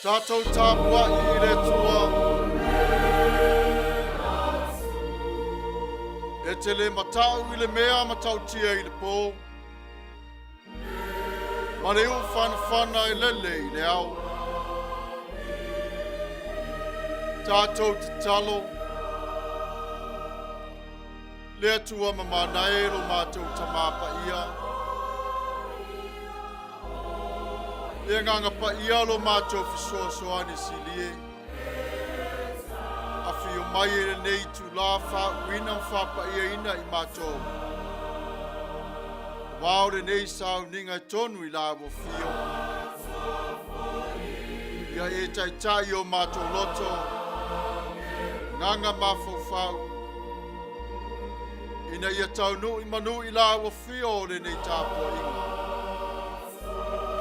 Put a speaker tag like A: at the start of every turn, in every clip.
A: Tatou tapuai i le Atua. E te le matau i le mea matautia i le pō, ma le ufanafana e lele i le ao. Tatou tatalo, le Atua mamana e lo matou Tamā Paia, Le Agaga Paia lo matou fesoasoani silie. Afio mai e lenei itulā faauuina ma faapaiaina i matou. Aua o lenei sauniga e tonu i la ua fio. Ia e taitai o matou loto, agaga mafaufau, ina ia taunuu i manu i la ua fio o lenei tapuaiga.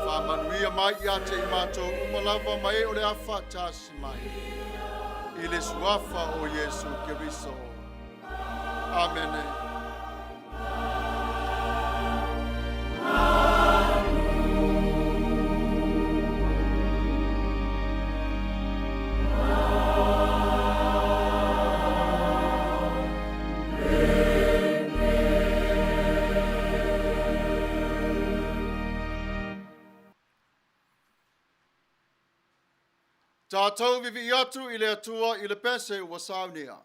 A: Faamanuia mai ia te i matou uma lava ma e o le a faatasi mai i le suafa o Iesu Keriso. Amene. Tatou vivii atu i le Atua i le pese ua saunia.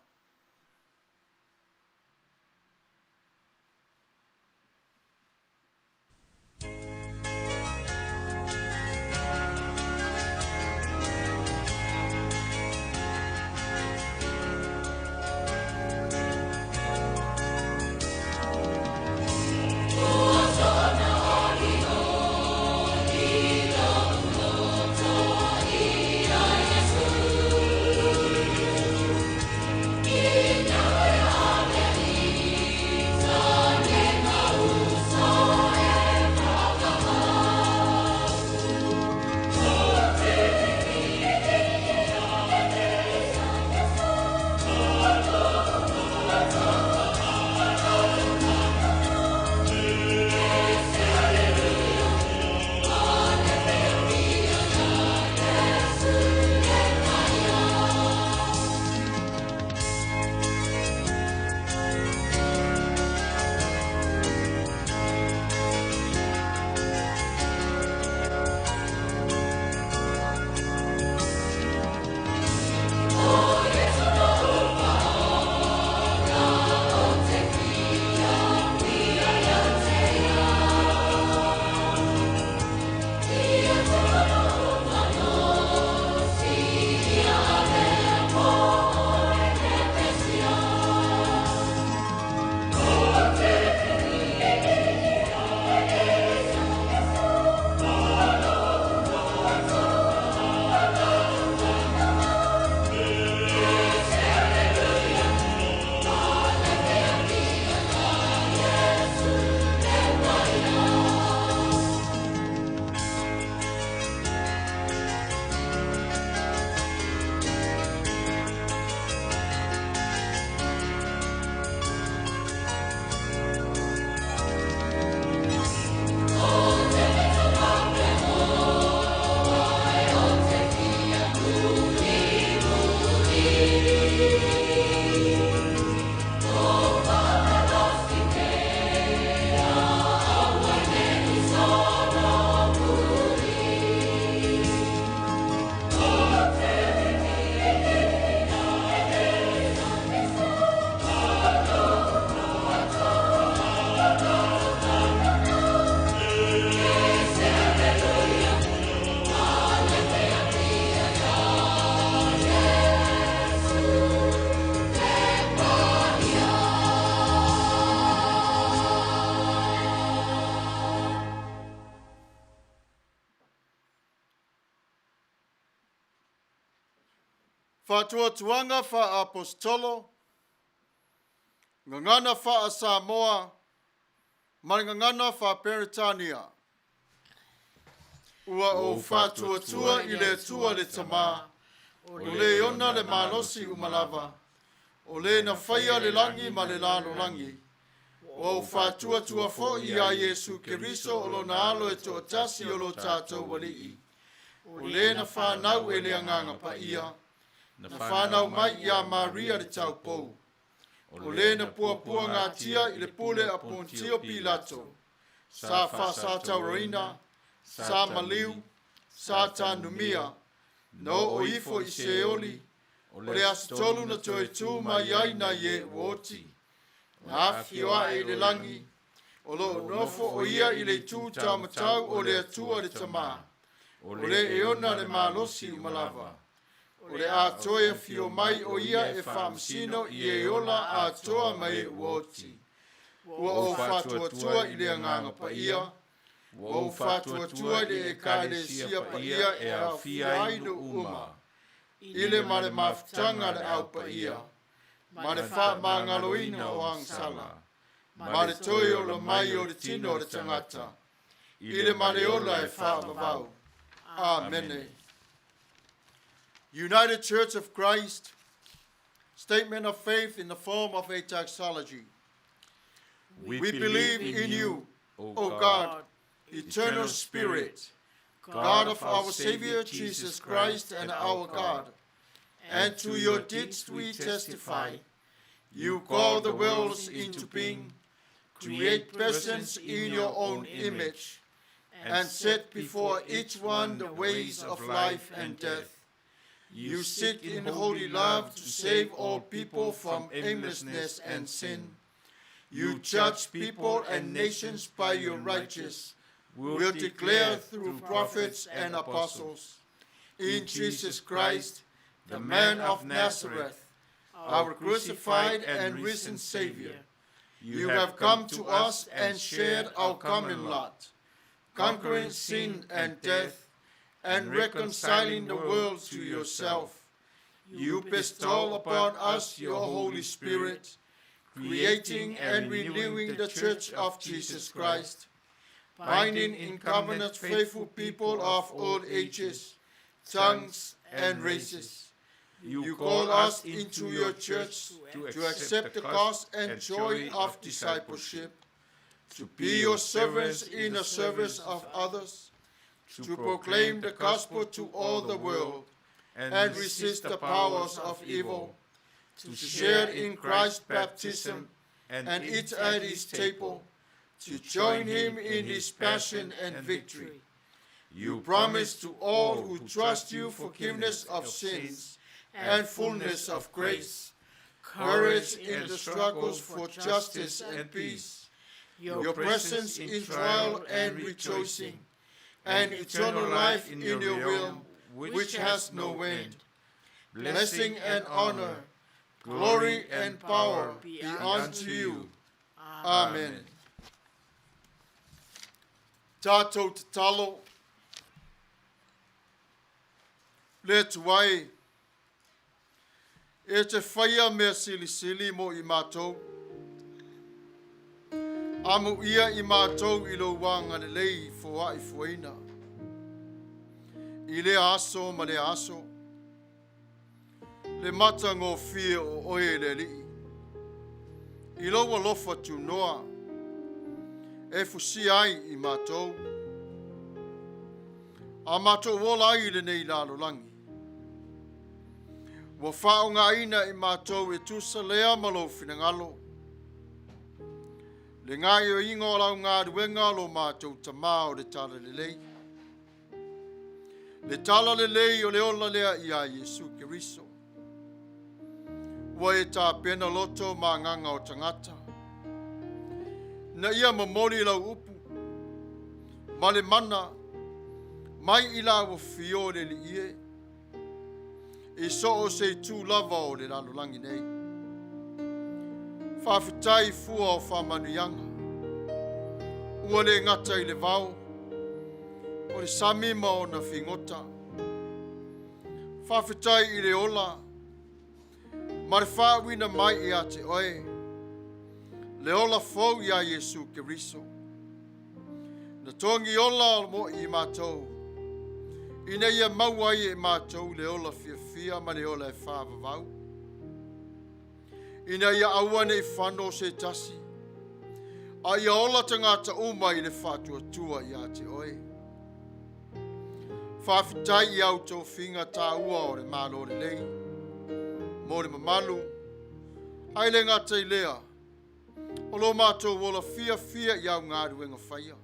A: Faatuatuaga faa-Aposetolo, Gagana faa-Samoa ma le Gagana faa-Peretania. Ua ou faatuatua i le Atua le Tama, o le ona le malosi uma lava, o le na faia le lagi ma le lalolagi. Ua ou faatuatua foi iā Iesu Keriso o lona Alo e toatasi o lo tatou Alii, O le na fanau e le Agaga Paia, na fanau mai iā Maria le taupou, o le na puapuagatia i le pule a Pontio Pilato, sa faasatauraina, sa maliu, sa tanumia, na oo ifo i Seoli, o le aso tolu na toe tū mai ai nai e ua oti, na afifio ae i le lagi, o lo o nofo o ia i le itu taumatau o le Atua le Tamā, o le e ona le malosi uma lava. O le a toe afio mai o ia e faamasino i e ola atoa ma e ua oti. Ua ou faatuatua i le Agaga Paia, ua ou faatuatua i le Ekalesia paia e aofia ai nuu uma, i le ma le mafutaga a le Au Paia, ma le faamagaloina o agasala, ma le toe ola mai o le tino o le tagata, i le ma le ola e faavavau. Amene. United Church of Christ, statement of faith in the form of a doxology. We believe in you, O God, eternal Spirit, God of our Savior Jesus Christ and our God, and to your deeds we testify. You call the worlds into being, create persons in your own image, and set before each one the ways of life and death. You seek in holy love to save all people from aimlessness and sin. You judge people and nations by your righteous will declare through prophets and apostles. In Jesus Christ, the man of Nazareth, our crucified and risen Savior, you have come to us and shared our common lot, conquering sin and death, and reconciling the world to yourself. You bestow upon us your Holy Spirit, creating and renewing the church of Jesus Christ, binding in covenant faithful people of all ages, tongues, and races. You call us into your church to accept the cost and joy of discipleship, to be your servants in the service of others, to proclaim the gospel to all the world, and resist the powers of evil, to share in Christ's baptism and eat at his table, to join him in his passion and victory. You promise to all who trust you forgiveness of sins and fullness of grace, courage in the struggles for justice and peace, your presence in trial and rejoicing, and eternal life in your realm, which has no end. Blessing and honor, glory and power be unto you. Amen. Tātou tatalo, le Atua e, e te whaia mea silisili mo i mātou. Amu ia i mātou i lou agalelei foai fuaina. I lea aso ma lea aso, le matagofie o oe e le Alii, i lou alofa tunoa e fusia ai i matou, a matou ola ai i lenei lalolagi. Ua faaaogaina i matou e tusa lea ma lou finagalo, le gaoioiga o lau galuega lo matou Tamā o le Talalelei. Le talalelei o le ola lea iā Iesu Keriso. Ua e tapena loto ma agaga o tagata, ina ia momoli lau upu ma le mana mai i la ua fio le Alii e, i so o se itu lava o le lalolagi nei. Faafetai i fua o faamanuiaga, ua le gata i le vao, o le sami ma ona figota. Faafetai i le ola ma le faauuina mai ia te oe, le ola fou iā Iesu Keriso. Na togi ola mo i matou, ina ia maua ai e matou le ola fiafia ma le ola e faavavau, ina ia aua ne i fano se tasi, a ia ola tagata uma i le faatuatua ia te oe. Faafetai i au tofiga taua o le Malo lelei mo le mamalu, ae le gata i lea, o lo matou ola fiafia i au galuega faia.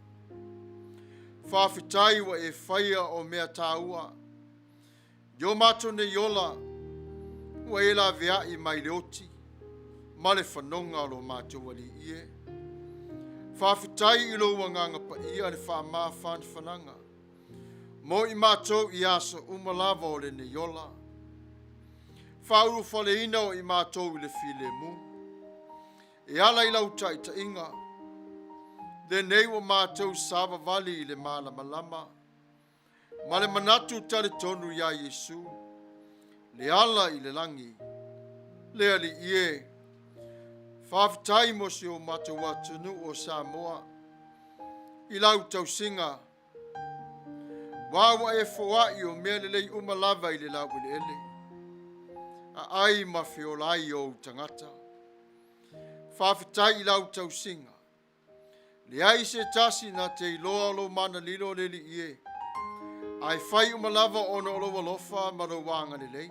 A: Faafetai ua e faia o mea taua i o matou nei ola, ua e laveai mai le oti ma le fanoga o lo matou alii e. Faafetai i lou agaga paia le faamafanafanaga mo i matou i aso uma lava o lenei ola. Faaulufaleina o i matou i le filemu, e ala i lau taitaiga, lenei ua matou savavali i le malamalama ma le manatu talitonu ia Iesu, le ala i le lagi, le Alii e. Faafetai mo si o matou atunuu o Samoa i lau tausiga, aua ua e foai o mea lelei uma lava i le laueleele, aai ma feola ai ou tagata. Faafetai i lau tausiga, leai se tasi na te iloa o lou mana lilo le Alii e, ae fai uma lava ona o lou alofa ma lou agalelei.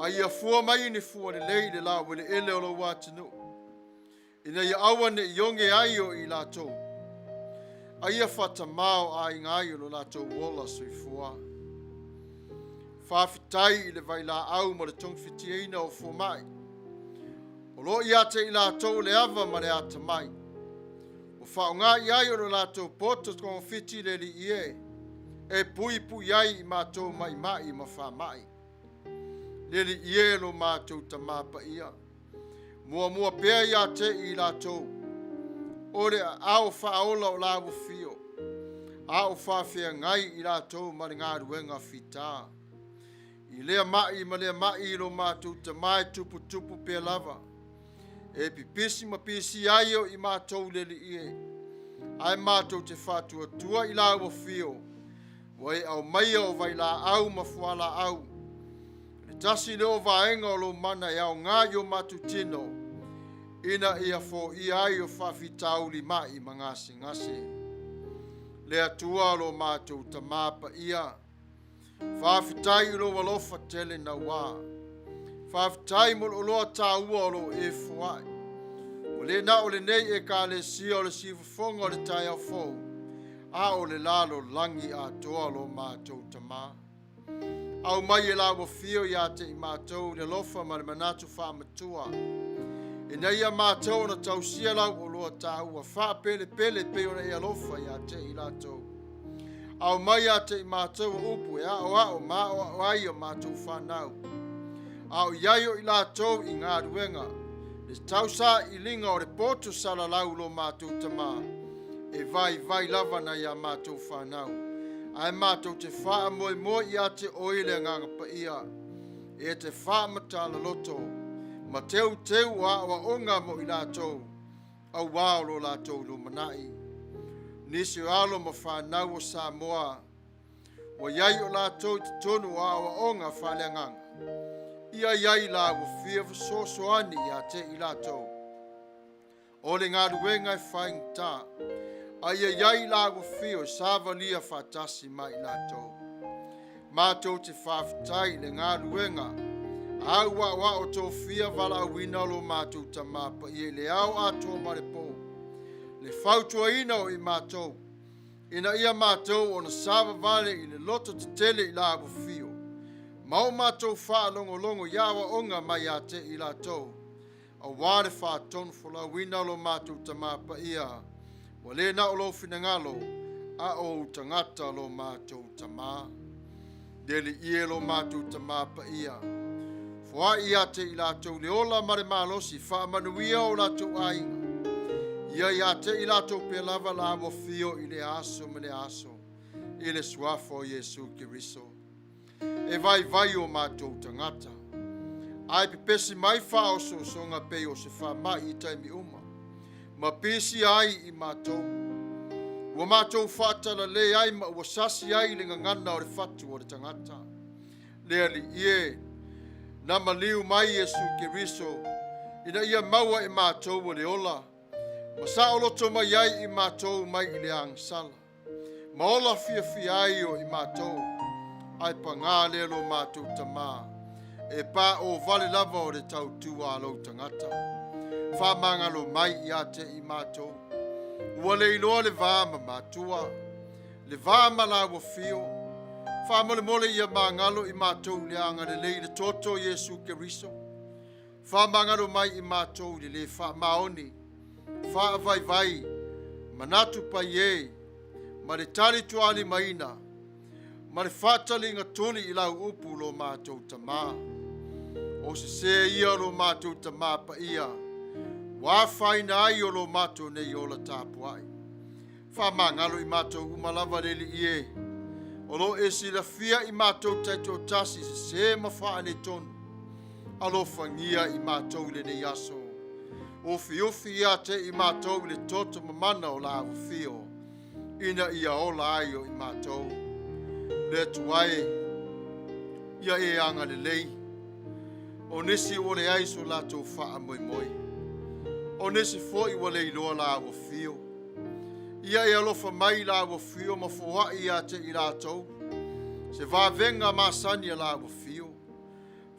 A: A ia fua mai ni fua lelei i le laueleele o lou atunuu, ina ia aua ne i oge ai o i latou, a ia faatamao aiga ai o lo latou ola soifua. Faafetai i le vailaau ma le togafitiina o fomai, o lo o ia te i latou le ava ma le atamai, ua faaaoga i ai o lo latou poto togafiti le Alii e, e puipui ai i matou maimai ma faamai. Le Alii e lo matou Tamā Paia, muamua pea ia te i latou, o le aao faaola o la ua fio, a o faafeagai i latou ma le galuega fita. I lea mai ma lea mai i lo matou Tamā e tuputupu pea lava, e pipisi ma pisi ai o i matou le Alii e, ae matou te faatuatua i la ua fio, ua e aumaia o vailaau ma fualaau, le tasi lea o vaega o lou mana e aoga i o matou tino, ina ia foia ai o faafitauli mai ma gasegase. Le Atua lo matou Tamā Paia, faafetai i lou alofa tele naua. Faafetai mo le oloa taua o loo e foai. Ua le na o lenei Ekalesia o le siufofoga o le taeao fou, a o le lalolagi atoa lo matou Tamā. Aumai e la ua fio ia te i matou le alofa ma le manatu faamatua, ina ia matou ona tausia lau oloa taua faapelepele pei ona e alofa ia te i latou. Aumai ia te i matou o upu e aoao ma aoao ai o matou whanau. A o iai o i latou i galuega, le tausailiga o le poto salalau lo matou Tamā, e vaivai lava nai a matou whanau. Ae matou te faamoemoe ia te oe le agaga paia, e te faamatala loto, ma teuteu o aoaoga mo i latou, auā o lo latou lumanai. Nisi o alo ma whanau o Samoa, ua iai o latou i totonu o aoaoga faaleagaga. Ia iai la ua fia fesoasoani ia te i latou. O le galuega e faigata, a ia iai la ua fio e savalia faatasi ma i latou. Matou te faafetai i le galuega, au aoao tofia valaauina o lo matou Tamā Paia i le ao atoa ma le po, le fautuaina o i matou, ina ia matou ona savavale i le loto tetele i la ua fio, ma o matou faalogologo i aoaoga mai ia te i latou, auā le faatonufolauina o lo matou Tamā Paia, ua le na o lou finagalo, a o ou tagata lo matou Tamā. Le Alii e lo matou Tamā Paia, foai ia te i latou le ola ma le malosi, faamanuia o latou aiga, ia ia te i latou pea lava la ua fio i le aso ma le aso, i le suafa o Iesu Keriso. E vaivai o matou tagata, ae pepesi mai faaosoosoga pei o se faamai i taimi uma, ma pisia ai i matou. Ua matou faatalale ai ma ua sasi ai le gagana o le fatu o le tagata. Le Alii e, na maliu mai Iesu Keriso, ina ia maua e matou o le ola, ma saoloto mai ai i matou mai i le agasala. Ma ola fiafia ai o i matou, ae pagā lea lo matou Tamā, e paovale lava o le tautua a lou tagata. Faamagalo mai ia te i matou. Ua le iloa le va ma matua, le va ma laua fio. Faamolemole ia magalo i matou i le agalelei i le toto o Iesu Keriso. Faamagalo mai i matou i le le faamaoni, faavaivai, manatu paie, ma le talitualimaina, ma le faataliga tuli i lau upu lo matou Tamā. O sesē ia o lo matou Tamā paia, ua afaina ai o lo matou nei ola tapuai. Faamagalo i matou uma lava le Alii e, o lo o e silafia i matou taitoatasi sesē ma faaletonu. Alofagia i matou i lenei aso. Ufiufi ia te i matou i le toto mamana o la afio, ina ia ola ai o i matou. Le Atua e, ia e agalelei, o nisi ua leai so latou faamoemoe, o nisi foi ua le iloa la afio. Ia e alofa mai i la afio ma foai ia te i latou, se vavega masani a la afio.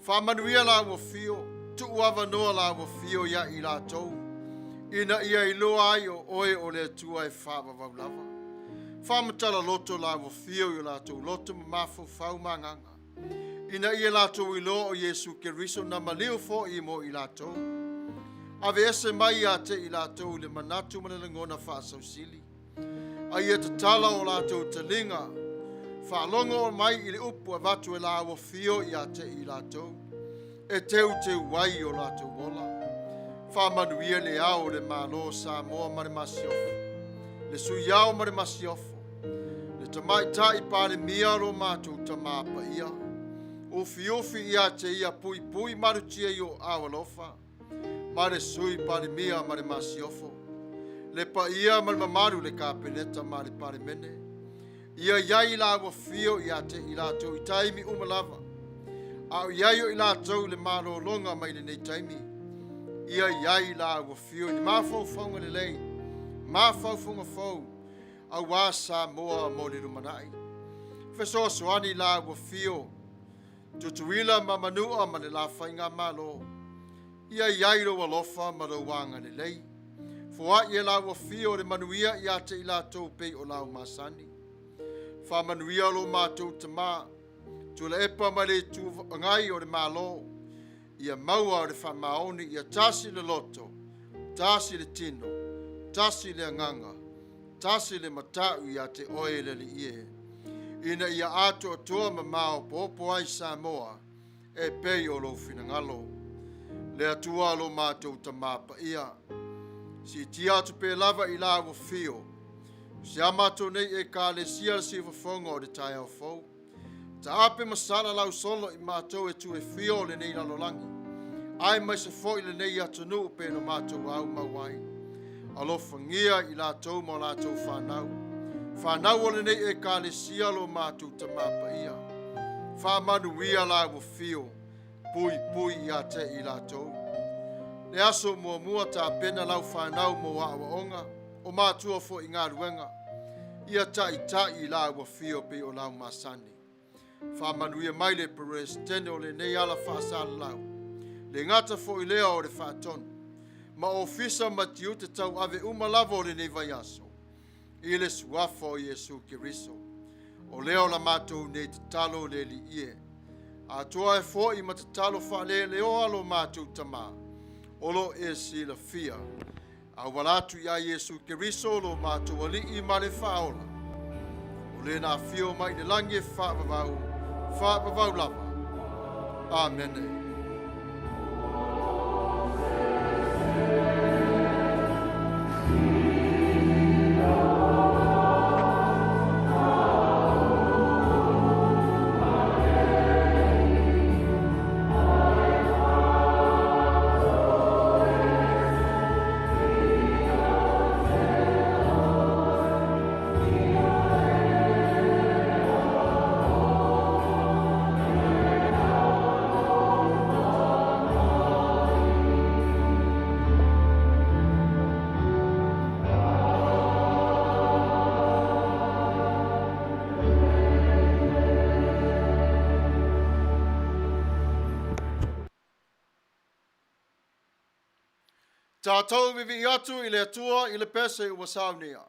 A: Faamanuia la afio, tuu avanoa la afio ia i latou, ina ia iloa ai o oe o le Atua e faavavau lava. Faamatala loto la afio i o latou loto ma mafaufau ma agaga, ina ia latou iloa o Iesu Keriso na maliu foi mo i latou. Aveese mai ia te i latou le manatu ma le lagona faasausili, a ia tatala o latou taliga, faalogo mai i le upu avatu e la afio ia te i latou, e teuteu ai o latou ola. Faamanuia le ao o le Malo o Samoa ma le Masiofo, le Sui Ao ma le Masiofo, le Tamaitai Palemia lo matou Tamā paia. Ufiufi ia te ia puipui malutia i o aao alofa, ma le Sui Palemia ma le Masiofo, le paia ma le mamalu le Kapeneta ma le Palemene. Ia iai la afio ia te i latou i taimi uma lava, a o iai o i latou i le malologa mai lenei taimi. Ia iai la afio i le mafaufauga lelei, mafaufauga fou, auā Samoa mo le lumanai. Fesoasoani la afio, Tutuila ma Manua ma le la faigamalo. Ia iai lou alofa ma lou agalelei. Foai e lau afio le manuia ia te i latou pei o lau masani. Faamanuia lo matou Tamā, Tuilaepa ma le Itu Agai o le Malo, ia maua o le faamaoni, ia tasi le loto, tasi le tino, tasi le agaga, tasi le matau ia te oe le Alii e, ina ia atoatoa ma maopoopo ai Samoa e pei o lou finagalo. Le Atua lo matou Tamā paia, siitia atu pea lava i la afio, si a matou nei Ekalesia le siufofoga o le taeao fou. Taape ma salalau solo i matou e tu e fia o lenei lalolagi, aemaise foi lenei atunuu pe na matou au mau ai. Alofagia i latou ma o latou fanau, fanau o lenei Ekalesia lo matou Tamā paia. Faamanuia la afio, puipui ia te i latou. Le aso muamua tapena lau fanau mo aoaoga, o matua foi i galuega, ia taitai i la afio pei o lau masani. Faamanuia mai le Peresetene o lenei ala faasalalau, le gata foi lea o le faatonu, ma ofisa ma tiute tauave uma lava o lenei vaiaso, i le suafa o Iesu Keriso. O lea o la matou nei tatalo le Alii e, atoa e foi ma tatalo faaleleoa lo matou Tamā, o lo e silafia, auala atu ia Iesu Keriso lo matou Alii ma le Faaola, o le na afio mai i le lagi e faavavau, faavavau lava. Amene. Tatou vivi'i atu i le Atua i le pese ua saunia.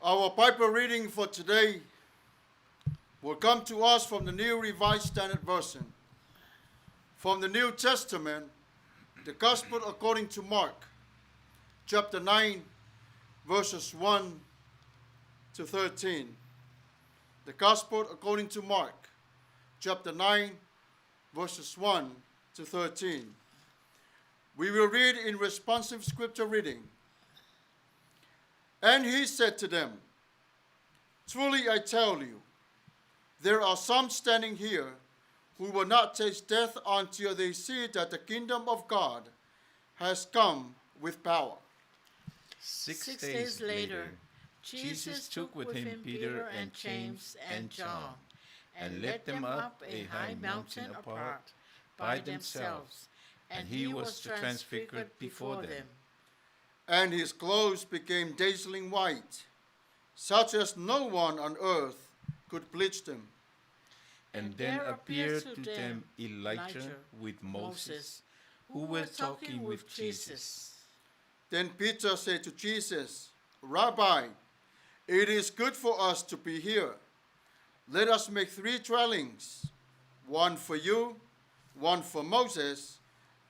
A: Our Bible reading for today will come to us from the New Revised Standard Version. From the New Testament, the Gospel according to Mark, chapter 9, verses 1 to 13. The Gospel according to Mark, chapter 9, verses 1 to 13. We will read in responsive scripture reading. And he said to them, Truly I tell you, there are some standing here who will not taste death until they see that the kingdom of God has come with power.
B: 6 days later, Jesus took with him Peter and James and John, and led them up a high mountain apart by themselves, and he was transfigured before them.
A: And his clothes became dazzling white, such as no one on earth could bleach them.
B: And then appeared to them Elijah with Moses, who were talking with Jesus.
A: Then Peter said to Jesus, Rabbi, it is good for us to be here. Let us make 3 dwellings, one for you, one for Moses,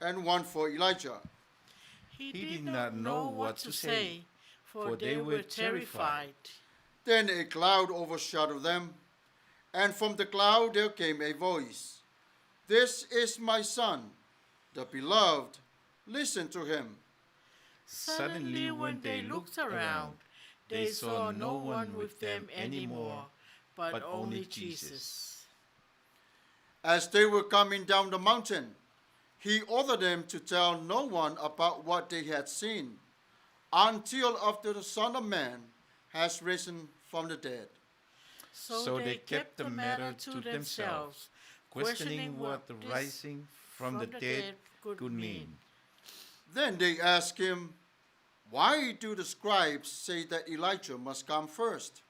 A: and one for Elijah.
B: He did not know what to say, for they were terrified.
A: Then a cloud overshadowed them, and from the cloud there came a voice, This is my son, the beloved. Listen to him.
B: Suddenly when they looked around, they saw no one with them anymore, but only Jesus.
A: As they were coming down the mountain, he ordered them to tell no one about what they had seen, until after the Son of Man has risen from the dead.
B: So they kept the matter to themselves, questioning what the rising from the dead could mean.
A: Then they asked him, Why do the scribes say that Elijah must come first?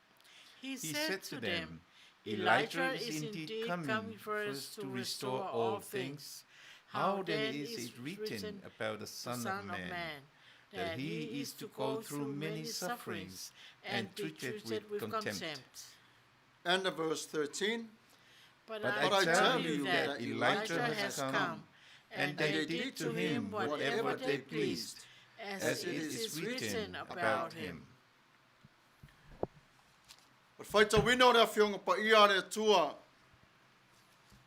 B: He said to them, Elijah is indeed coming first to restore all things. How then is it written about the Son of Man that he is to go through many sufferings and treated with contempt?
A: And verse 13.
B: But I tell you that Elijah has come, and they did to him whatever they pleased, as it is written about him.
A: O le faitauina o le Afioga Paia a le Atua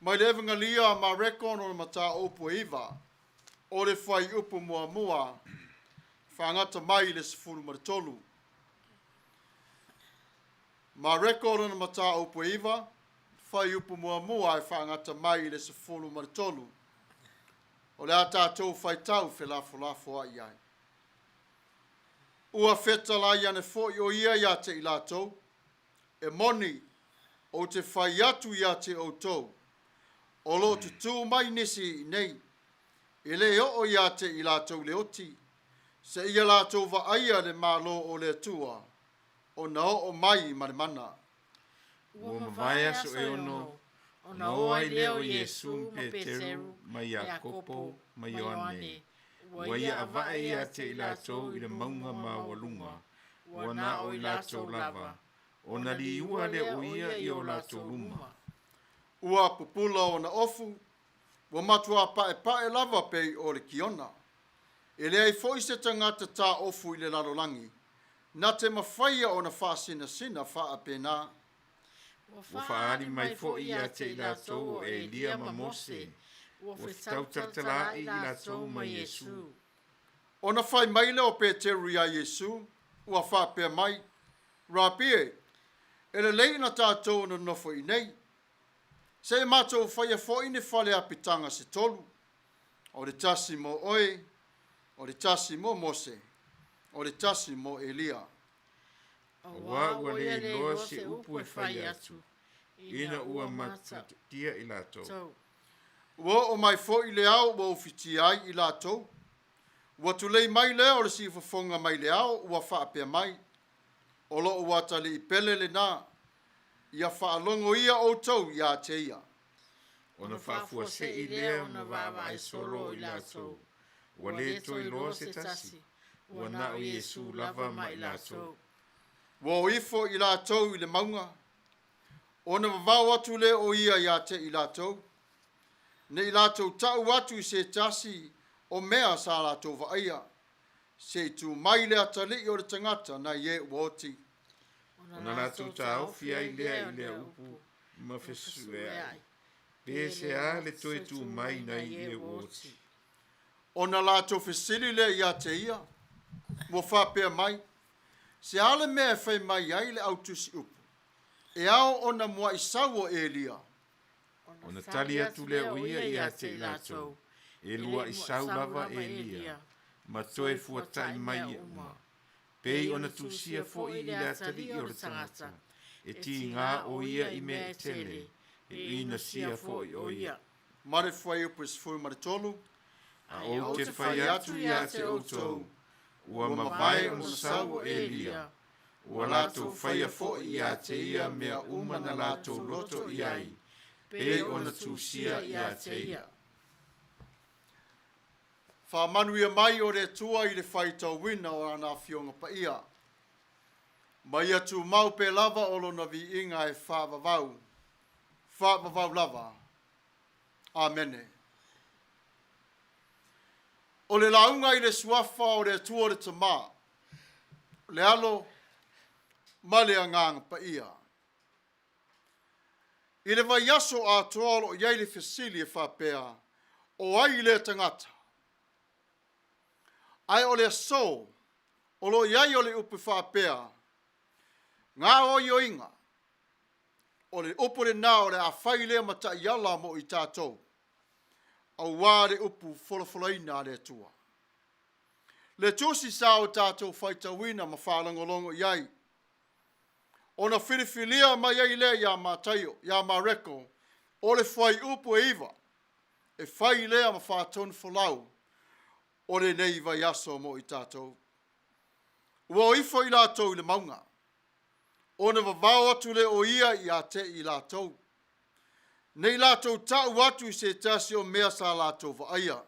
A: mai le Evangelia a Mareko no le mataupu e iva, o le fuaiupu muamua, faagata mai i le 13. Mareko lona mataupu e iva, fuaiupu muamua e faagata mai i le 13. O le a tatou faitau felafolafoai ai. Ua fetalai ane foi o ia ia te i latou, E moni, ou te fai atu ia te outou, o lo o tutū mai nisi i inei, e le oo ia te i latou le oti, seia latou vaaia le Malo o le Atua ona oo mai ma le mana.
B: Ua mavae aso e ono, ona o ai lea o Iesu ma Peteru ma Iakopo ma Ioane, ua ia avae ia te i latou i le mauga maualuga, ua na o i latou lava, ona liua lea o ia i o latou luma.
A: Ua pupula ona ofu, ua matuā paepae lava pei o le kiona. E leai foi se tagata taofu i le lalolagi na te mafaia ona faasinasina faapena.
B: Ua faaali mai foi ia te i latou o Elia ma Mose, ua fetautalatalaai i latou ma Iesu.
A: Ona fai mai lea o Peteru iā Iesu, ua faapea mai, Rabi e, e lelei ona tatou nonofo iinei. Se i matou faia foi ni fale apitaga se tolu, o le tasi mo oe, o le tasi mo Mose, o le tasi mo Elia.
B: Auā ua le iloa se upu e fai atu, ina ua matatia i latou.
A: Ua oo mai foi le ao ua ufitia ai i latou. Ua tulei mai lea o le siufofoga mai le ao ua faapea mai, O lou atalii pele lenā, ia faalogo ia outou iā te ia.
B: Ona faafuasei lea ona vaavaai solo i latou, ua le toe iloa se tasi, ua na o Iesu lava ma i latou.
A: Ua o ifo i latou i le mauga, ona vavao atu lea o ia iā te i latou, ne i latou ta'u atu i se tasi o mea sa latou vaaia, se i tu mai le atalii o le tagata nai e ua oti.
B: Ona latou taofi ai lea i lea upu ma fesueai, Pe se a le toe tu mai nai e ua oti?
A: Ona latou fesili lea ia te ia, ua faapea mai, Se a le mea e fai mai ai le au tusi upu, e ao ona mua'i sau o Elia?
B: Ona tali atu lea o ia ia te i latou, E lua'i sau lava Elia, ma toe fuata'i mai ia uma. Pei ona tusia foi i le atalii o le tagata, e tigā o ia i mea e tele, e inasia foi o ia.
A: Ma le fuaiupu e 13.
B: A ou te fai atu ia te outou, ua mavae ona sau o Elia, ua latou faia foi ia te ia mea uma na latou loto i ai, pei ona tusia ia te ia.
A: Faamanuia mai o le Atua i le faitauina o ana Afioga Paia, ma ia tumau pea lava o Lona viiga e faavavau, faavavau lava. Amene. O le lauga i le suafa o le Atua le Tama, le Alo ma le Agaga Paia. I le vaiaso atoa o lo o i ai le fesili e faapea, O ai lea tagata? Ae o le aso o lo o i ai o le upu e faapea, Gaoioiga. O le upu lenā o le a fai lea ma taiala mo i tatou, auā le upu folafolaina a le Atua. Le tusi sa o tatou faitauina ma faalogologo i ai, ona filifilia mai ai lea iā Mataio, iā Mareko, o le fuaiupu e 9, e fai lea ma faatonufolau. o lenei vaiaso mo i tatou. Ua o ifo i latou i le mauga, ona vavao atu lea o ia ia te i latou, ne i latou ta'u atu i se tasi o mea sa latou vaaia,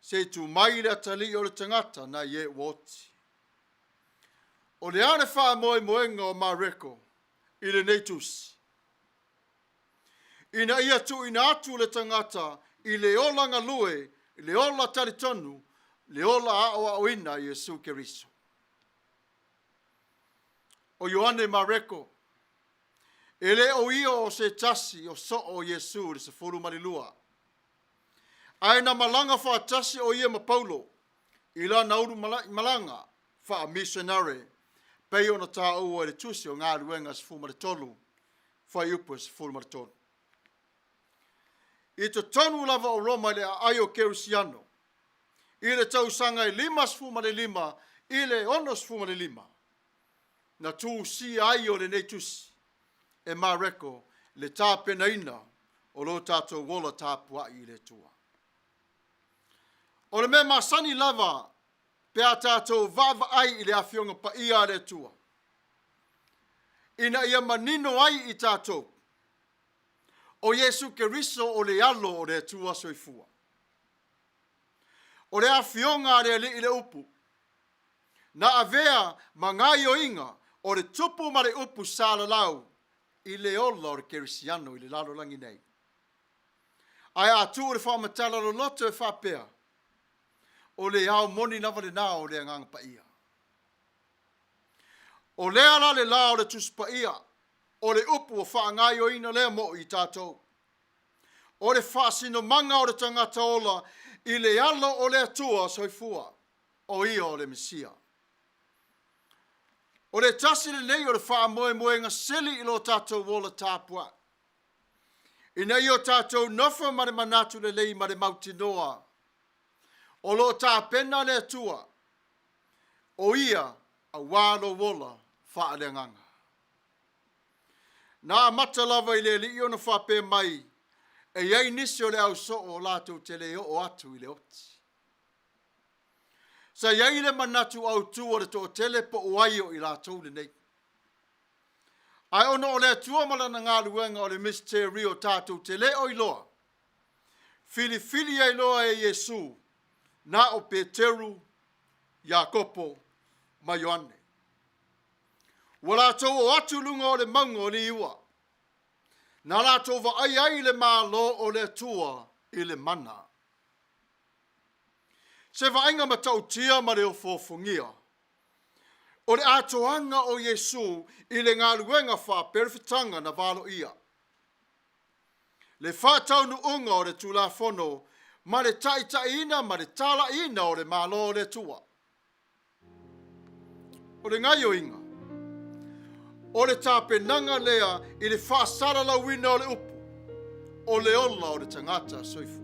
A: se i tu mai le atalii o le tagata nai e ua oti. O le a le faamoemoega o Mareko i lenei tusi? Ina ia tuuina atu le tagata i le ola galue, le ola talitonu, le ola aoaoina i Iesu Keriso. O Ioane Mareko, e le o ia o se tasi o soo o Iesu i le 12, ae na malaga faatasi o ia ma Paulo i lana ulu malaga faamisionare, pei ona taua i le tusi o Galuega 13, fuaiupu e 13. I totonu lava o Roma i le aai o Kerisiano, i le tausaga e 55 i le 65, na tusia ai o lenei tusi e Mareko le tapenaina o lo tatou ola tapuai i le Atua. O le mea masani lava pe a tatou vaavaai i le Afioga Paia a le Atua, ina ia manino ai i tatou, o Iesu Keriso o le alo o le Atua Soifua. O le Afioga a le Alii le Upu, na avea ma gaioiga o le tupu ma le upu salalau i le ola o le kerisiano i le lalolagi nei. Ae a tuu le faamatala loloto e faapea, o le ao moni lava lena o le Agaga Paia. O lea la le la o le Tusi Paia, o le upu ua faagaioina lea mo i tatou. O le faasinomaga o le tagata ola i le alo o le Atua soifua, o ia o le Mesia. O le tasi lenei o le faamoemoega sili i lo tatou ola tapuai, ina ia o tatou nofo ma le manatu lelei ma le mautinoa, o lo o tapena le Atua, o ia auā lou ola faaleagaga. Na amata lava i le Alii ona faapea mai, e i ai nisi o le au soo latou te le oo atu i le oti. Sa i ai le manatu autu o le toatele po o ai o i latou lenei. Ae ona o le Atua ma lana galuega o le misiterio tatou te le o iloa, filifili ai loa e Iesu na o Peteru, Iakopo ma Ioane. Ua latou oo atu i luga o le mauga o Liua, na latou vaai ai i le Malo o le Atua i le mana. Se vaaiga matautia ma le ofoofogia, o le atoaga o Iesu i le galuega faaperefetaga na valoia, le faataunuuga o le Tulafono ma le taitaiina ma le talaiina o le Malo o le Atua. O le gaioiga, o le tapenaga lea i le faasalalauina o le upu, o le ola o le tagata soifua.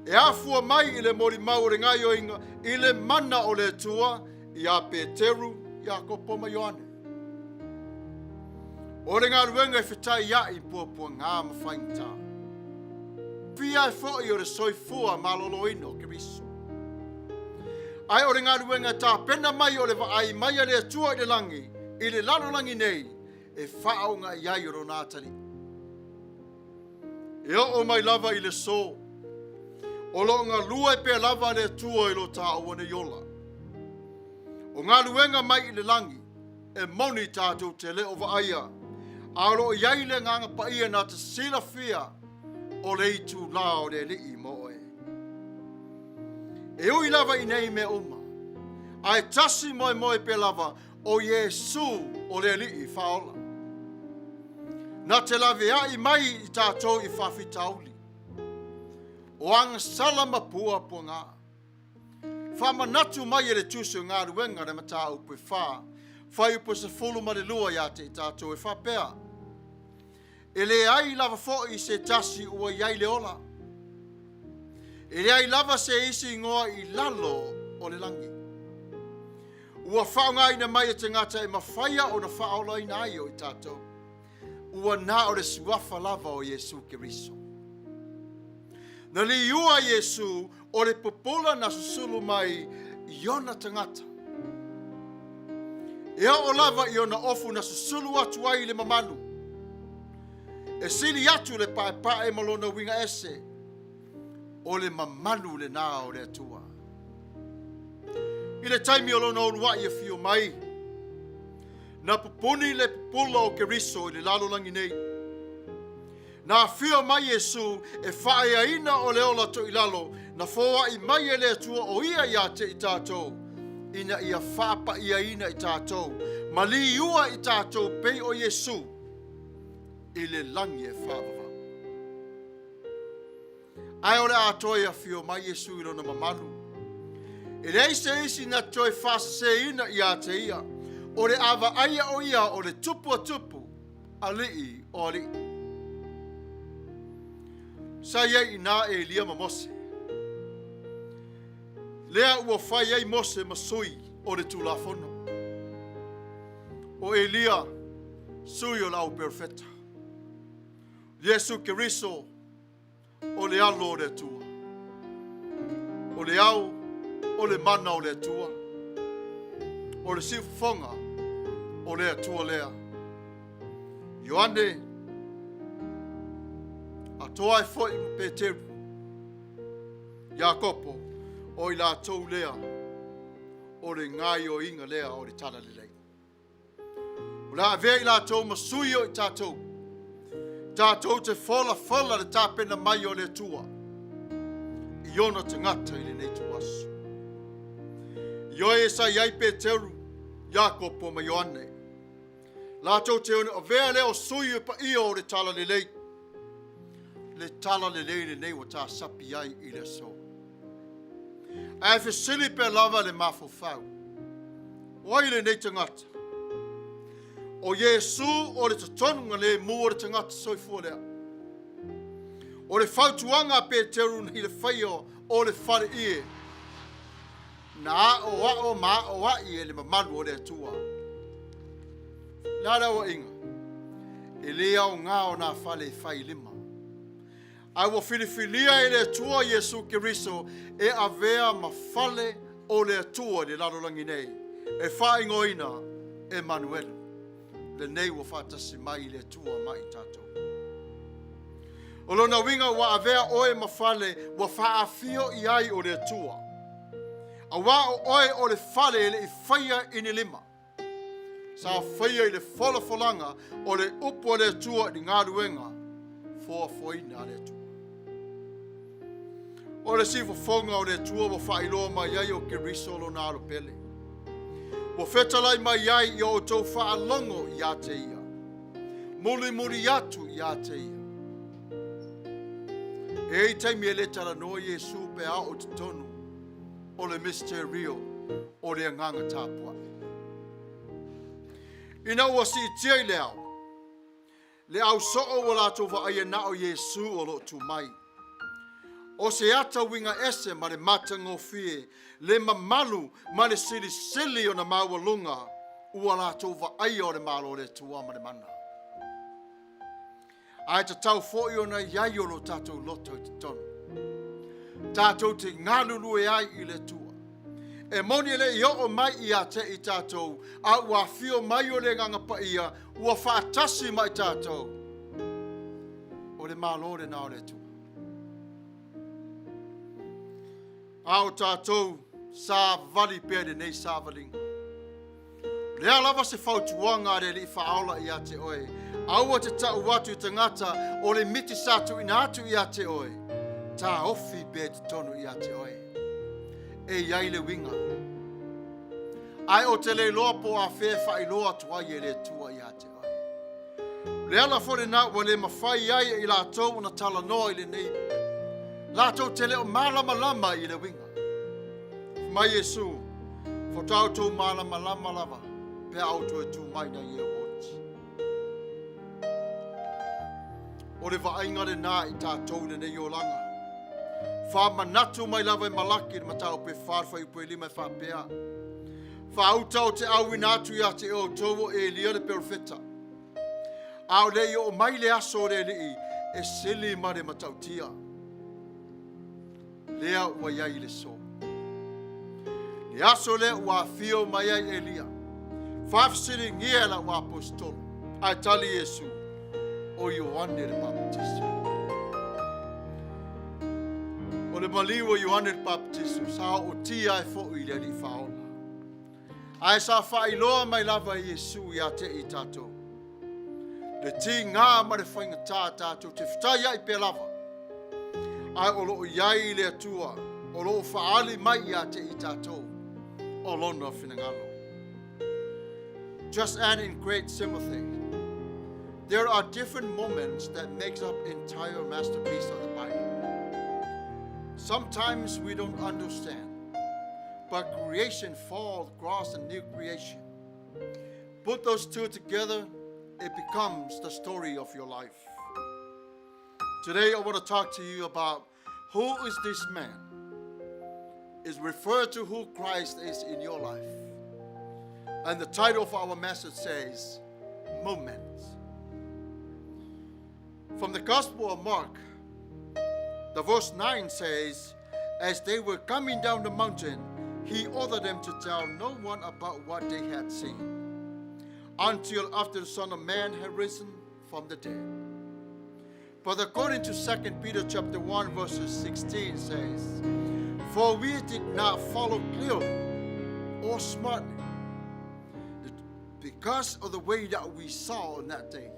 A: E afua mai i le molimau o le gaioiga i le mana o le Atua ia Peteru, Iakopo ma Ioane. O le galuega e fetaiai i puapuaga ma faigata. Fia ai foi o le soifua maloloina o Keriso. Ae o le galuega e tapena mai o le vaai mai a le Atua i le lagi, i le lalolagi nei, e faaoga i ai o lona atalii. E oo mai lava i le so, o lo o galue pea lava le Atua i lo tāua nei ola. O galuega mai i le lagi, e moni tatou te le o vaaia, a o lo o i ai le Agaga Paia na te silafia o le itulā o le Alii mo oe. E ui lava i nei mea uma, ae tasi moemoe pea lava o Iesu o le Alii faaola. Na te laveai mai i tatou i faafitauli, o agasala ma puapuaga. Faamanatu mai e le Tusi o Galuega le mataupu e 4, fuaiupu 12 ia te i tatou e faapea, E leai lava foi se tasi ua i ai le ola, e leai lava se isi igoa i lalo o le lagi, ua faaaogaina mai e tagata e mafaia ona faaolaina ai o i tatou, ua na o le suafa lava o Iesu Keriso. Na liua Iesu o le pupula na susulu mai i ona tagata. E oo lava i ona ofu na susulu atu ai i le mamalu. E sili atu le paepae ma lona uiga ese, o le mamalu lenā o le Atua. I le taimi o lona uluaʻi afio mai, na pupuni le pupula o Keriso i le lalolagi nei. Na afio mai Iesu e faaeaina o le ola toilalo na foai mai e le Atua o ia ia te i tatou, ina ia faapaia-ina i tatou, ma liua i tatou pei o Iesu i le lagi e faavavau. Ae o le a toe afio mai Iesu i lona mamalu. E leai se isi na toe faaseseina ia te ia, o le a vaaia o ia o le tupu a tupu, alii o alii. Sa i ai i inā Elia ma Mose. Lea ua fai ai Mose ma sui o le Tulafono. O Elia, sui o le au perofeta. Iesu Keriso, o le Alo o le Atua. O le ao o le mana o le Atua. O le siufofoga o le Atua lea. Ioane, atoa ai foi ma Peteru, Iakopo, o i latou lea o le gaioiga lea o le Talalelei. O le a avea i latou ma sui o i tatou. Tatou te folafola le tapena mai o le Atua i ona tagata i lenei ituaso. Ioe sa i ai Peteru, Iakopo ma Ioane. Latou te ono avea lea o sui o paia o le Talalelei. Le Talalelei lenei ua tasapi ai i le aso. Ae fesili pea lava le mafaufau, o ai lenei tagata? O Iesu o le totonuga lemu o le tagata soifua lea. O le fautuaga a Peteru nei le faia o le fale ie, na aoao ma aoai e le mamalu o le Atua. Le a le aoaiga? E le aoga o nā fale e fai lima. A ua filifilia e le Atua Iesu Keriso e avea ma fale o le Atua i le lalolagi nei, e faaigoaina Emanuelu, lenei ua faatasi mai i le Atua ma i tatou. O lona uiga ua avea oe ma fale ua faaafio i ai o le Atua, auā o oe o le fale e le i faia i ni lima. Sa faia i le folafolaga o le upu a le Atua i le galuega foafoaina a le Atua. O le siufofoga o le Atua ua faailoa mai ai o Keriso lona alo pele. Ua fetalai mai ai i o outou faalogo ia te ia, mulimuli atu ia te ia. E i ai taimi e le talanoa Iesu pe a oo i totonu o le misterio o le agaga tapuai. Ina ua siitia i le ao, le au soo ua latou vaaia na o Iesu o lo o tu mai. O se ata uiga ese ma le matagofie, le mamalu ma le silisili ona maualuga ua latou vaaia o le Malo o le Atua ma le mana. Ae tatau foi ona i ai o lo tatou loto i totonu. Tatou te galulue ai i le Atua. E moni e le i oo mai ia te i tatou, a ua afio mai o le Agaga Paia, ua faatasi ma i tatou. O le Malo lena o le Atua. A o tatou savali pea i lenei savaliga. O le a lava se fautuaga a le Alii Faaola ia te oe, aua te tau atu i tagata o le miti sa tuuina atu ia te oe, taofi pea i totonu ia te oe. E i ai le uiga. Ae ou te le iloa po o afea e faailoa atu ai e le Atua ia te oe. O le ala foi lena ua le mafai ai e i latou ona talanoa i lenei. Latou te le o malamalama i le uiga. Fai mai Iesu, Faatoa outou malamalama lava pe a outou e tu mai nai e oti. O le vaaiga lenā i tatou i lenei olaga. Faamanatu mai lava e Malaki le mataupu e 4 fuaiupu e 5 e faapea, Faauta o te auina atu ia te outou o Elia le perofeta. A o le i oo mai le aso o le Alii e sili ma le matautia. Lea ua i ai i le so. Le aso lea ua afio mai ai Elia, faafesiligia e lau aposetolo, ae tali Iesu, o Ioane le Papatiso. O le maliu o Ioane le Papatiso, sa ootia ai foʻi i le Alii Faaola. Ae sa faailoa mai lava e Iesu ia te i tatou. Le tigā ma le faigata tatou te fetaiai pea lava. Ae o loo i ai le Atua o loo faaali mai ia te i tatou o lona finagalo. Just and in great sympathy, there are different moments that makes up entire masterpiece of the Bible. Sometimes we don't understand, but creation, fall, cross, and new creation. Put those two together, it becomes the story of your life. Today, I want to talk to you about who is this man? Is referred to who Christ is in your life. And the title of our message says, Moments. From the Gospel of Mark, the verse 9 says, As they were coming down the mountain, he ordered them to tell no one about what they had seen until after the Son of Man had risen from the dead. But according to 2 Peter chapter 1 verses 16 says, For we did not follow clearly or smartly because of the way that we saw on that day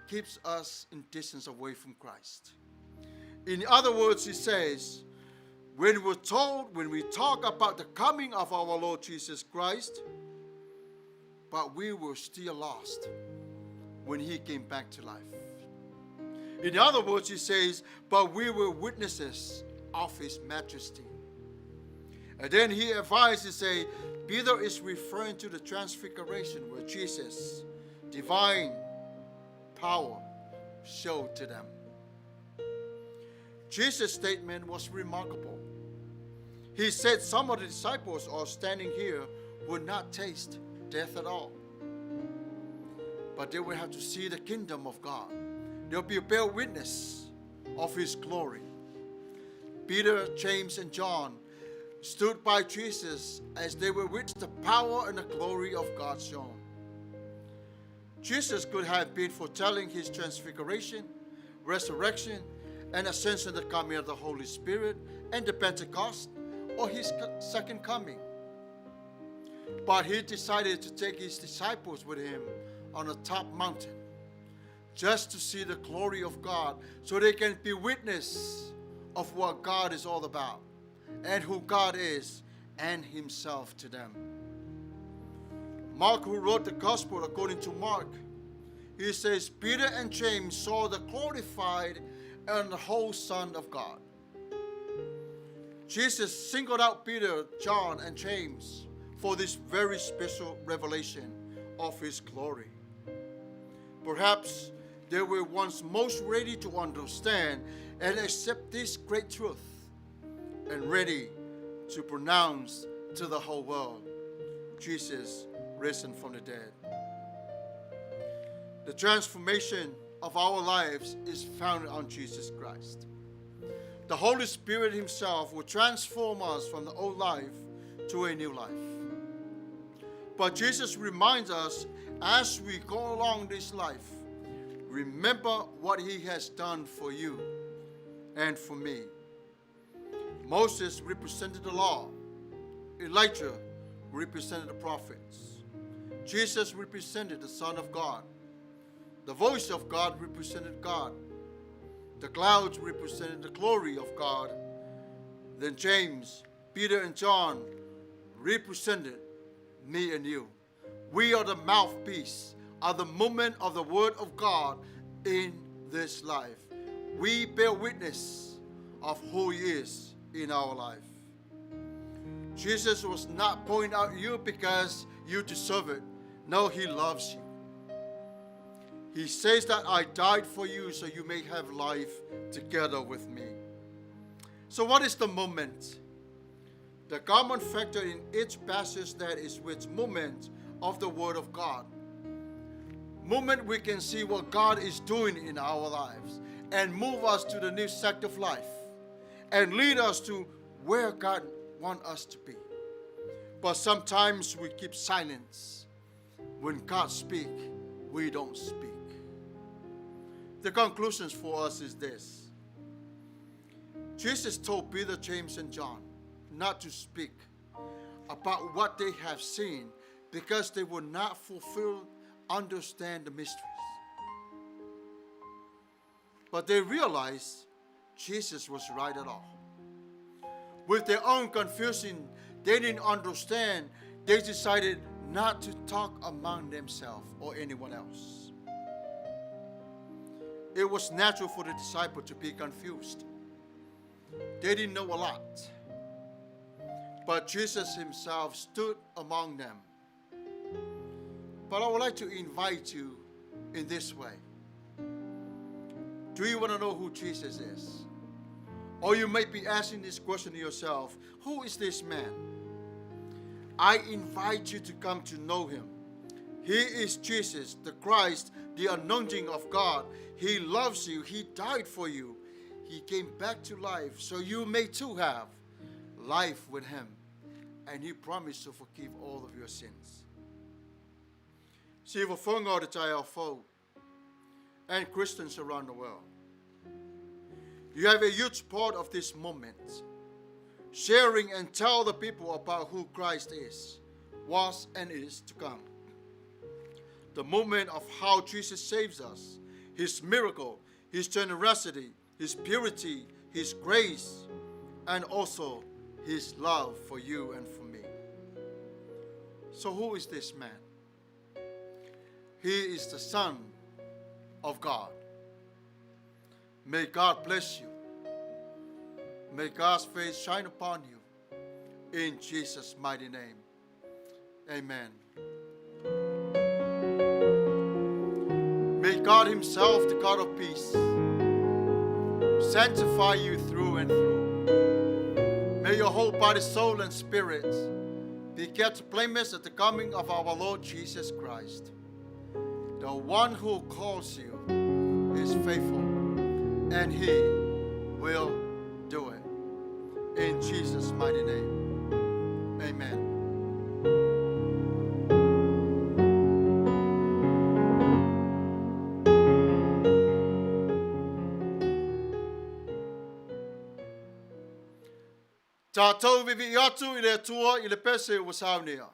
A: keeps us in distance away from Christ. In other words, he says, when we're told, when we talk about the coming of our Lord Jesus Christ, but we were still lost when he came back to life. In other words, he says, but we were witnesses of his majesty. And then he advised to say, Peter is referring to the transfiguration where Jesus, divine power, showed to them. Jesus' statement was remarkable. He said some of the disciples are standing here would not taste death at all. But they will have to see the kingdom of God. They'll be a bear witness of his glory. Peter, James, and John stood by Jesus as they were witness the power and the glory of God shown. Jesus could have been foretelling his transfiguration, resurrection, and ascension, the coming of the Holy Spirit, and the Pentecost, or his second coming. But he decided to take his disciples with him on a top mountain just to see the glory of God so they can be witness of what God is all about and who God is and himself to them. Mark, who wrote the gospel according to Mark, he says Peter and James saw the glorified and the whole Son of God. Jesus singled out Peter, John, and James for this very special revelation of his glory. Perhaps they were once most ready to understand and accept this great truth and ready to pronounce to the whole world Jesus risen from the dead. The transformation of our lives is founded on Jesus Christ. The Holy Spirit Himself will transform us from the old life to a new life. But Jesus reminds us as we go along this life, remember what He has done for you and for me. Moses represented the law. Elijah represented the prophets. Jesus represented the Son of God. The voice of God represented God. The clouds represented the glory of God. Then James, Peter, and John represented me and you. We are the mouthpiece of the movement of the Word of God in this life. We bear witness of who He is in our life. Jesus was not pointing out you because you deserve it. No, He loves you. He says that I died for you so you may have life together with me. So, what is the moment? The common factor in each passage that is with movement of the Word of God. Moment we can see what God is doing in our lives and move us to the new sect of life and lead us to where God wants us to be. But sometimes we keep silence. When God speaks, we don't speak. The conclusions for us is this. Jesus told Peter, James, and John not to speak about what they have seen because they would not fulfill, understand the mysteries. But they realized Jesus was right at all. With their own confusion, they didn't understand. They decided not to talk among themselves or anyone else. It was natural for the disciple to be confused. They didn't know a lot. But Jesus himself stood among them. But I would like to invite you in this way. Do you want to know who Jesus is? Or you may be asking this question to yourself, who is this man? I invite you to come to know him. He is Jesus, the Christ, the anointing of God. He loves you. He died for you. He came back to life so you may too have life with him. And he promised to forgive all of your sins. Siufofoga o le taeao fou and Christians around the world. You have a huge part of this moment, sharing and tell the people about who Christ is, was, and is to come. The moment of how Jesus saves us, his miracle, his generosity, his purity, his grace, and also his love for you and for me. So who is this man? He is the Son of God. May God bless you. May God's face shine upon you. In Jesus' mighty name. Amen. May God himself, the God of peace, sanctify you through and through. May your whole body, soul, and spirit be kept blameless at the coming of our Lord Jesus Christ. The one who calls you is faithful, and he will do it. In Jesus' mighty name, amen. Tatou viivii atu i le Atua i le pese ua saunia.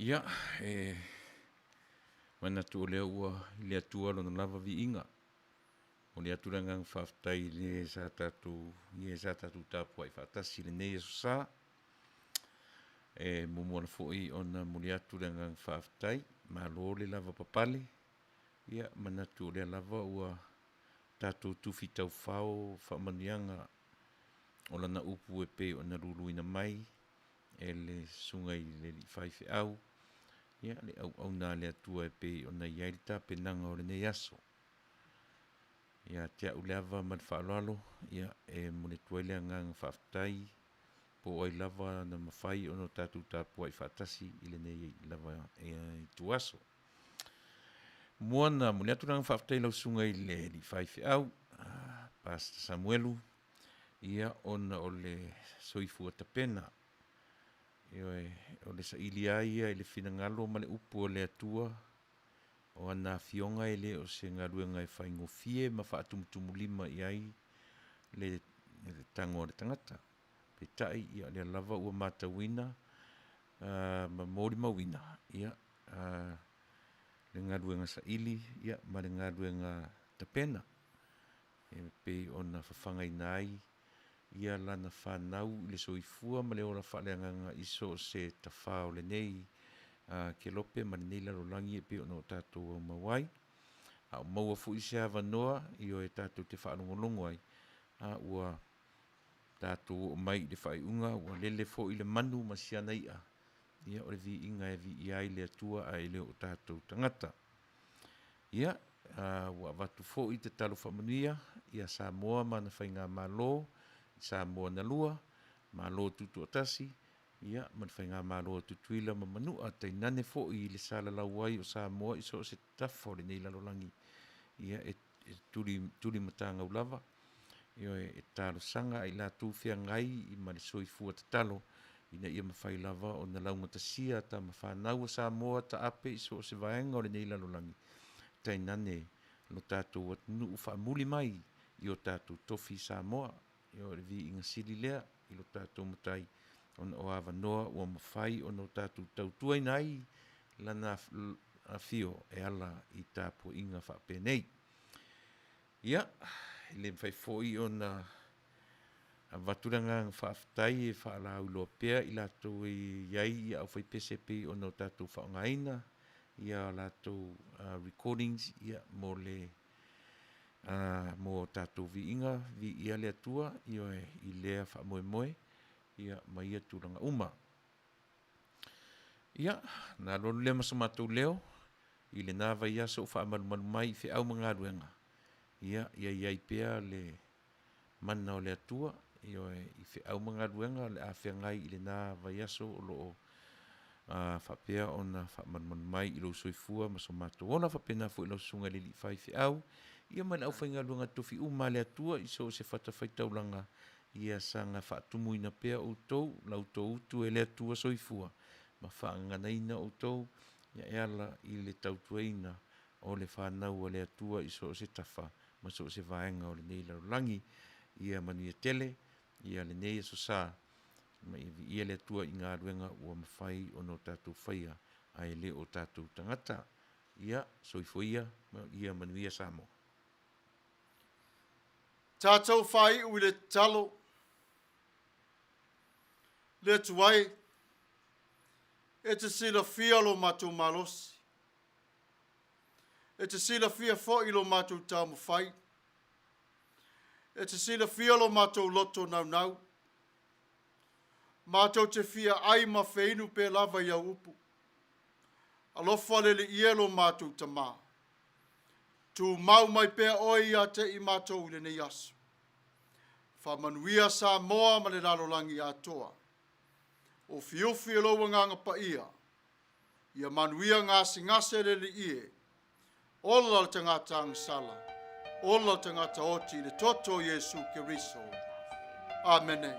B: Ia, e manatu o lea ua i le Atua lona lava viiga. Momoli atu le agaga faafetai i le sa tatou, i e sa tatou tapuai faatasi i lenei aso sa. E muamua foi ona momoli atu le agaga faafetai, malo le lava papale, ia manatu o lea lava ua tatou tufi taufao faamanuiaga o lana upu e pei ona luluina mai e le Susuga i le Alii Faifeau, ia le auauna a le Atua e pei ona i ai le tapenaga o lenei aso. Ia te au le ava ma le faaaloalo, ia e momoli atu ai le agaga faafetai po o ai lava na mafai ona tatou tapuai faatasi i lenei lava ituaso. Muamua ona momoli atu le agaga faafetai i lau Susuga i le Alii Faifeau, Pastor Samuelu, ia ona o le soifua tapena. Ioe, o le saili lava ia i le finagalo ma le upu a le Atua, o ana afioga e le o se galuega e faigofie ma faatumutumulima i ai le tago a le tagata. Peitai, ia o lea lava ua matauina ma molimauina, ia, le galuega saili ma le galuega tapena e pei ona fafagaina ai ia lana fanau i le soifua ma le ola faaleagaga i so o se tafa o lenei kelope ma lenei lalolagi e pei ona o tatou aumau ai. A o maua foi se avanoa, ioe, tatou te faalogologo ai, a ua tatou oo mai i le faaiuga ua lele foi le manu ma si ana i'a, ia o le viiga e viia ai le Atua ae le o tatou tagata. Ia, ua avatu foi tatalo faamanuia ia Samoa ma ana faigamalo, Samoa na lua, Malo Tutoatasi, ia ma le faigamalo a Tutuila ma Manua, tainane foi i le salalau ai o Samoa i so o se tafa o lenei lalolagi, ia e tuli, tuli matagau lava, ioe, e talosaga a i latou feagai ma le soifua tatalo ina ia mafai lava ona laugatasia tama fanau a Samoa taape i so o se vaega o lenei lalolagi, tainane lo tatou atunuu faamuli mai i o tatou tofi Samoa. Ioe, o le viiga sili lea i lo tatou Matai ona o avanoa ua mafai ona o tatou tautuaina ai Lana Afio e ala i tapuaiga faapenei. Ia, e le mafai foi ona avatu le agaga faafetai e faalauiloa pea i latou e i ai i aufaipese e pei ona o tatou faaaogaina ia latou recordings ia mo le mo tatou viiga, viia le Atua, ioe, i lea faamoemoe ia ma ia tulaga uma. Ia, ona alualu lea ma so matou leo i lena vaiaso o faamalumalu mai i feau ma galuega, ia, ia i ai pea le mana o le Atua, ioe, i feau ma galuega o le a feagai i lena vaiaso o lo o faapea ona faamalumalu mai i lou soifua ma so matou ola, faapena foi i lau Susuga i le Alii Faifeau, ia ma le aufaigaluega tofi uma a le Atua i so o se fatafaitaulaga, ia saga faatumuina pea outou, la outou utu e le Atua Soifua ma faagaganaina outou e ala i le tautuaina o le fanau a le Atua i so o se tafa ma so o se vaega o lenei lalolagi. Ia manuia tele ia lenei aso sa, ma ia viia le Atua i galuega ua mafai ona o tatou faia ae le o tatou tagata. Ia soifua ia ma ia manuia Samoa.
A: Tatou faaiu i le tatalo. Le Atua e, e te silafia lo matou malosi. E te silafia foi lo matou taumafai. E te silafia lo matou loto naunau. Matou te fia ai ma feinu pea lava i au upu. Alofa le Alii e lo matou Tama. Tumau mai pea oe ia te i matou i lenei aso. Faamanuia Samoa ma le lalolagi atoa. Ufiufi e lou agaga paia. Ia manuia gasegase le Alii e. Ola le tagata agasala, ola le tagata oti i le toto o Iesu Keriso. Amene.